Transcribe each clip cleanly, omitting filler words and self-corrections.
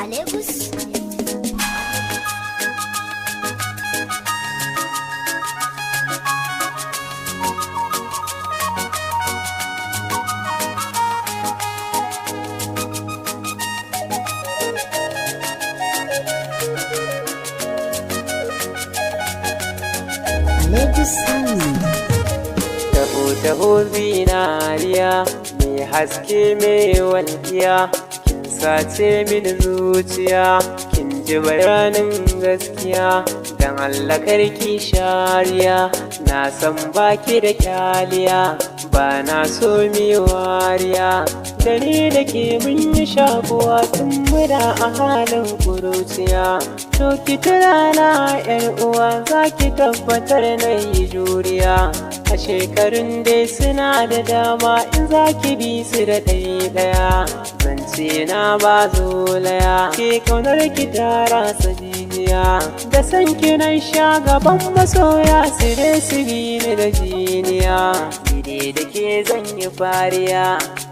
Alegus. Alegus Sound. Taho taho zinariya, mai haske mai walƙiya, kin sace mini zuciya, kin ji bayanin gaskiya. Dan Allah karki shariya, na san baki da kyaliya, ba na so mi wariya. Da ni da ke mun yi shakuwa tun muna a halin kuruciya. To ki tunana, yar uwa, za ki tabbatar na yi juriya. A shekarun dai suna da dama, in za ki bi su da ɗaya ɗaya. Zance na ba zolaya, ke kaunar ki ta rasa jijiya. Da san ki nan sha gaban masoya, su dai su bi ni da jiniya. Ni dai da ke zan yi fariya,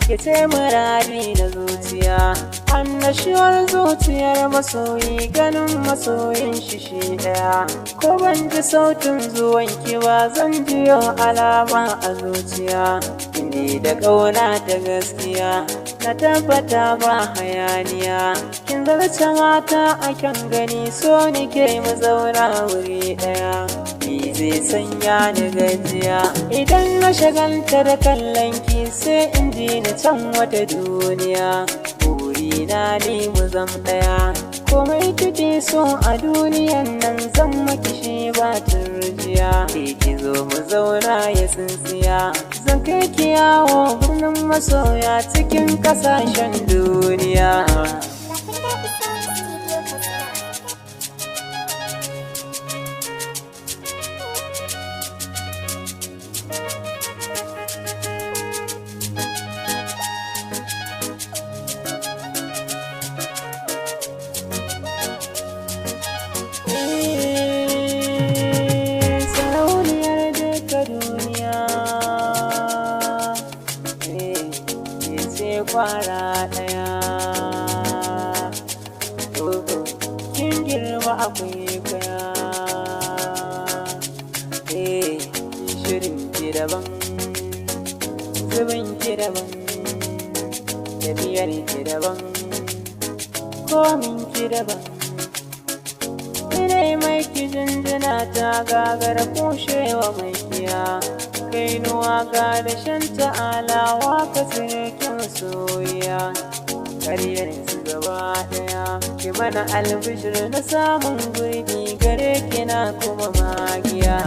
ke ce muradi na zuciya. Annashuwar zuciyar masoyi ganin masoyin shi shi ɗaya. Ko ban ji sautin zuwan ki ba, zan jiyo alama a zuciya. Ni da ƙauna ta gaskiya, na tabbata ba hayaniya. Kin zarce mata a kyan gani, so ni ke mu zauna wuri ɗaya. Ni zai sanya ni gajiya idan na shagalta da kallon ki, sai in ji ni can wata duniya. Burina ne mu zam ɗaya, komai kike so a duniyan nan zan maki shi ba turjiya. Ke ki zo mu zauna ya tsintsiya, zan kai ki yawo birnin masoya cikin kasashen duniya. Lafiyar Sound Studio Katsina. Sarauniyar duka duniya, ke ce kwara ɗaya. Kin girma akwai kaya, shirin ki daban, zubin ki daban, tafiyar ki daban, komin ki daban. Ina mai ki jinjina ta gagara kushewa mai kiya. Kainuwa ga da shan ta'alawa ka sirkin soyayya. Karyar su gaba daya, ki mana albishir na samun gurbi gare kina kuma magiya.